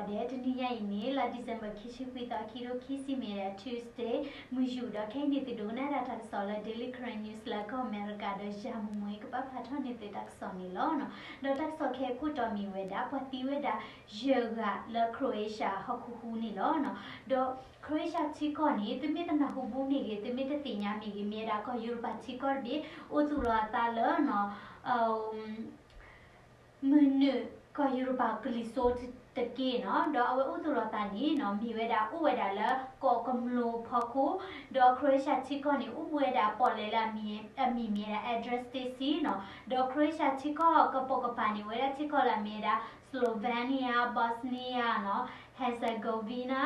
ဒီးတနံၤညါအံၤန့ၣ် လါ December ခံဆံခွံသီ ခံကထိခံဆံ မ့ၢ်ဒၣ် Tuesday မုၢ်ယူာ် ဒီးခဲအံၤန့ၣ် သုဒိကနၣ်တၢ်ကစီၣ်လၢ Daily Karen News လၢကီၢ်အမဲရကၤ ဒီးယၤမူမူ ကဘၣ်ဖျါထီၣ်န့ၢ်သုတၢ်ကစီၣ်န့ၣ်လီၤ. ဒီးတၢ်ကစီၣ်ခဲအံၤခိၣ်တီမ့ၢ်ဝဲဒၣ် ပှၤသံဝဲဒၣ်ယဲၢ်ဂၤလၢ Croatia ဟီၣ်ခိၣ်ဟူးန့ၣ်လီၤ. ဒီး Croatia ထံကီၢ်န့ၣ် သုမ့ၢ်တနၢ်ဟူဘူးမ့ၢ်ဂ့ၤ သုမ့ၢ်တသ့ၣ်ညါမ့ၢ်ဂ့ၤ မ့ၢ်ဝဲဒၣ်ကီၢ်ယူရပၤထံကီၢ်တဘ့ၣ် အိၣ်သူၣ်လီၤအသးလၢ မုၢ်နုာ်ကီၢ်ယူရပၤကလံၤစိးတက့ၢ်နီၤ. ဒီးအဝဲအိၣ်သူၣ်လီၤသးန့ၣ်နီၤ မ့ၢ်ဝဲဒၣ်အိၣ်ဝဲဒၣ်လၢကီၢ်ကမျိးဖီခိၣ်, ဒီး Croatia ထံကီၢ်န့ၣ် အိၣ်ဘူးဝဲဒၣ်ပီၣ်လဲၣ်လၢအမံၤမ့ၢ်ဒၣ် Adriatic Sea နီၤ. ဒီး Croatia ထံကီၢ်ကပိာ်ကပၤန့ၣ် အိၣ်ဝဲဒၣ်ထံကီၢ်လၢအမ့ၢ်ဝဲဒၣ် Slovenia, Bosnia နီၤ, Herzegovina,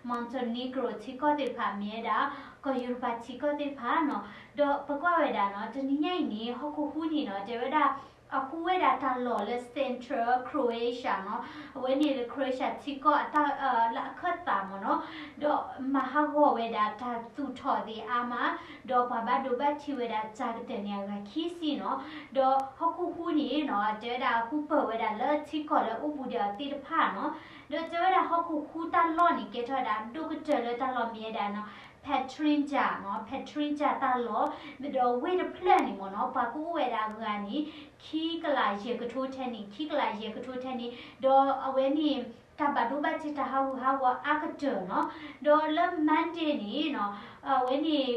Montenegro ထံကီၢ်သ့ၣ်တဖၣ်မ့ၢ်ဝဲဒၣ် ကီၢ်ယူရပၤထံကီၢ်သ့ၣ်တဖၣ်နီၤ. ဒီးပကွၢ်ဝဲဒၣ်နီၤ တနံၤညါအံၤန့ၣ် ဟီၣ်ခိၣ်ဟူးန့ၣ်နီၤ တဲဝဲဒၣ် အဟူးဝဲဒၣ်တၢ်လီၢ်လၢ Central Croatia နီၤ. အဝဲန့ၣ်လၢ Croatia ထံကီၢ်အတၢ်လၢအခၢၣ်သးမ့ၢ်နီၤ. ဒီးမၤဟးဂီၤဝဲဒၣ်တၢ်သူၣ်ထီၣ်သ့ၣ်အါမး, ဒီးပှၤဘၣ်ဒိဘၣ်ထံးဝဲဒၣ်တၢ်ကတၢၢ်န့ၣ်အဂၤခံဆံနီၤ. ဒီးဟီၣ်ခိၣ်ဟူးန့ၣ်နီၤ တဲဝဲဒၣ်ဟူးပၢၢ်ဝဲဒၣ်လၢထံကီၢ်လၢအိၣ်ဘူးဒီးအီၤသ့ၣ်တဖၣ်နီၤ. ဒီးတဲဝဲဒၣ်ဟီၣ်ခိၣ်ဟူးတၢ်လီၢ်န့ၣ် ကဲထီၣ်ဝဲဒၣ်ဒိၣ်ကတၢၢ်လၢတၢ်လီၢ်မ့ၢ်ဝဲဒၣ်နီၤ Petrinja နီၤ, Petrinja တၢ်လီၢ်, ဒီးဝ့ၢ်တဖျၢၣ်န့ၣ်မ့ၢ်နီၤ ပှၤကအိၣ်ဝဲဒၣ်အဂၤန့ၣ် ခံကလးယဲၢ်ကထိထဲန့ၣ်, ခံကလးယဲၢ်ကထိထဲန့ၣ်, ဒီးအဝဲန့ၣ် တၢ်ဘၣ်ဒိဘၣ်ထံးတၢ်ဟးဂူာ်ဟးဂီၤအါကတၢၢ်နီၤ. ဒီးလၢ Monday န့ၣ်နီၤ အဝဲန့ၣ်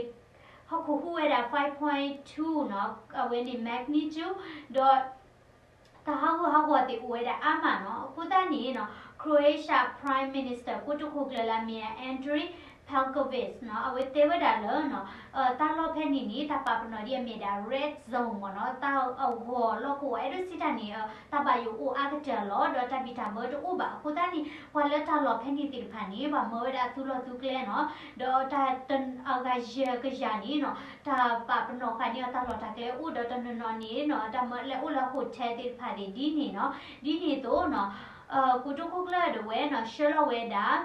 ဟီၣ်ခိၣ်ဟူးဝဲဒၣ် five point two နီၤ, အဝဲန့ၣ် magnitude ဒီး တၢ်ဟးဂူာ်ဟးဂီၤသ့ၣ်အိၣ်ဝဲဒၣ်အါမးနီၤ. အဃိသတးန့ၣ်နီၤ Croatia Prime Minister ကိတိာ်ခိၣ်ကျၢၢ်လၢအမ့ၢ် Andrej Plenković နီၤ အဝဲတဲဝဲဒၣ်လၢနီၤ တၢ်လီၢ်ဖဲန့ၣ်န့ၣ် တၢ်ပာ်ပနီၣ်ဒ်အမ့ၢ်ဒၣ် red zone မ့ၢ်နီၤ, တၢ်အဂီၤလီၢ်ကဝီၤ အဲၣ်ဒိးစံးတၢ်န့ၣ် တၢ်ဘၣ်ယိၣ်အိၣ်အါကတၢၢ်လီၤ. ဒီးတၢ်ဘံၣ်တၢ်ဘၢတအိၣ်ဘၣ်. အဃိသတးန့ၣ် ပှၤလၢတၢ်လီၢ်ဖဲန့ၣ်သ့ၣ်တဖၣ်န့ၣ် ဘၣ်မၢဝဲဒၣ်သူလီၢ်သူကျဲနီၤ. ဒီးတၢ်အဂၤယဲၢ်ကယၤန့ၣ်နီၤ တၢ်ပာ်ပနီၣ်ဃာ်န့ၢ်အီၤတၢ်လီၢ်တၢ်ကျဲအိၣ် ဒီးတနီၤနီၤန့ၣ်နီၤ တၢ်မၢလဲၤအိၣ်လၢ hotel သ့ၣ်တဖၣ်န့ၣ် ဒ်န့ၣ်နီၤ. ဒ်န့ၣ်အသိးနီၤ ကိတိာ်ခိၣ်ကျၢၢ်ဒၣ်ဝဲနီၤ ဆှၢလီၤဝဲဒၣ်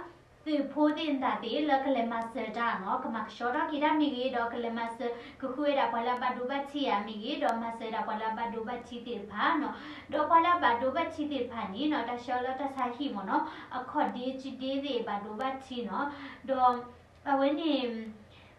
သုးဖိသ့ၣ်တဖၣ်သ့ၣ်လၢကလဲၤမၤစၢၤတၢ်နီၤ, ကမၤကဆှီထီၣ်က့ၤတၢ်မ့ၢ်ဂ့ၤ, ဒီးကလဲၤမၤစၢၤ ကဃုဝဲဒၣ်ပှၤလၢအဘၣ်ဒိဘၣ်ထံးဧါမ့ၢ်ဂ့ၤ, ဒီးမၤစၢၤဝဲဒၣ်ပှၤလၢအဘၣ်ဒိဘၣ်ထံးသ့ၣ်တဖၣ်နီၤ. ဒီးပှၤလၢအဘၣ်ဒိဘၣ်ထံးသ့ၣ်တဖၣ်န့ၣ်နီၤ တၢ်ဆှၢလီၤတၢ်ဆါဟံၣ်မ့ၢ်နီၤ အခီၣ်ဒ့ကဒ့သ့ၣ်ဘၣ်ဒိဘၣ်ထံးနီၤ. ဒီးအဝဲန့ၣ်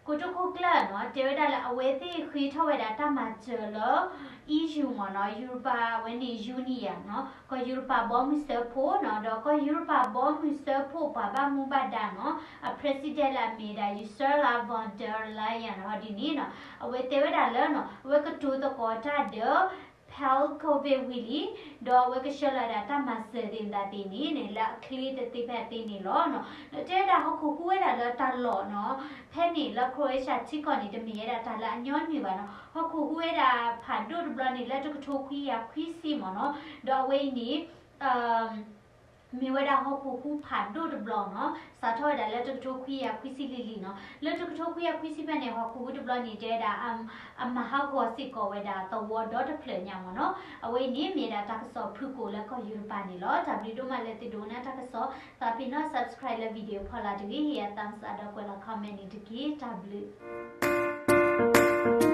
ကိတိာ်ခိၣ်ကျၢၢ်နီၤ တဲဝဲဒၣ်လၢအဝဲသ့ၣ်ဃ့ထီၣ်ဝဲဒၣ်တၢ်မၤစၢၤလၢ E U မ့ၢ်နီၤ, ယူရပၤ အဝဲန့ၣ် Union နီၤ, ကီၢ်ယူရပၤဘီမုၢ်စၢဖှိၣ်နီၤ, ဒီးကီၢ်ယူရပၤဘီမုၢ်စၢဖှိၣ်ပှၤဘၣ်မူဘၣ်ဒါနီၤ အ president လၢအမ့ၢ်ဒၣ် Ursula von der Leyen ဟီဒ်န့ၣ်နီၤ အဝဲတဲဝဲဒၣ်လၢနီၤ အဝဲကတိၤသကိးတၢ်ဒီး Plenković ဝံၤလံ ဒီးအဝဲကဆှၢလီၤဒၣ်တၢ်မၤစၢၤသ့ၣ်တဖၣ်သ့ၣ်န့ၣ်န့ၣ် လၢအချ့သ့ၣ်တဖၣ်သ့ၣ်န့ၣ်လီၤ. ဒီးတဲဝဲဒၣ်ဟီၣ်ခိၣ်ဟူးဝဲဒၣ်လၢတၢ်လီၢ်နီၤ ဖဲန့ၣ်လၢ Croatia ထံကီၢ်န့ၣ် တမ့ၢ်ဝဲဒၣ်တၢ်လၢအညီနုၢ်ဘၣ်နီၤ. ဟီၣ်ခိၣ်ဟူးဝဲဒၣ်ဖးဒိၣ်တဘျီန့ၣ် လၢတကထိခွံကယၤခွံဆံမ့ၢ်နီၤ, ဒီးအဝဲအံၤန့ၣ် မ့ၢ်ဝဲဒၣ်ဟီၣ်ခိၣ်ဟူးဖးဒိၣ်တဘျီနီၤ, စးထီၣ်ဝဲဒၣ်လၢတကထိခွံကယၤခွံဆံလံၤလံၤနီၤ, လၢတကထိခွံကယၤခွံဆံဖဲန့ၣ် ဟီၣ်ခိၣ်ဟူးတဘျီန့ၣ် တဲဝဲဒၣ် အမၤဟးဂီၤစ့ၢ်ကီးဝဲဒၣ်သဝီဒီတဖျၢၣ်ညါမ့ၢ်နီၤ. အဝဲအံၤန့ၣ် မ့ၢ်ဒၣ်တၢ်ကစီၣ်ဖုၣ်ကိာ်လၢကီၢ်ယူရပၤန့ၣ်လီၤ. တၢ်ဘျုးဒိၣ်မးလၢသုဒိကနၣ်တၢ်ကစီၣ်, သးပ့ၤနီၣ် subscribe လၢ video ဖီလာ်တဂ့ၤ, ဟ့ၣ်ယၤ thumbs up ဒီးကွဲးလီၤ comment န့ၣ်တက့ၢ်. တၢ်ဘျုး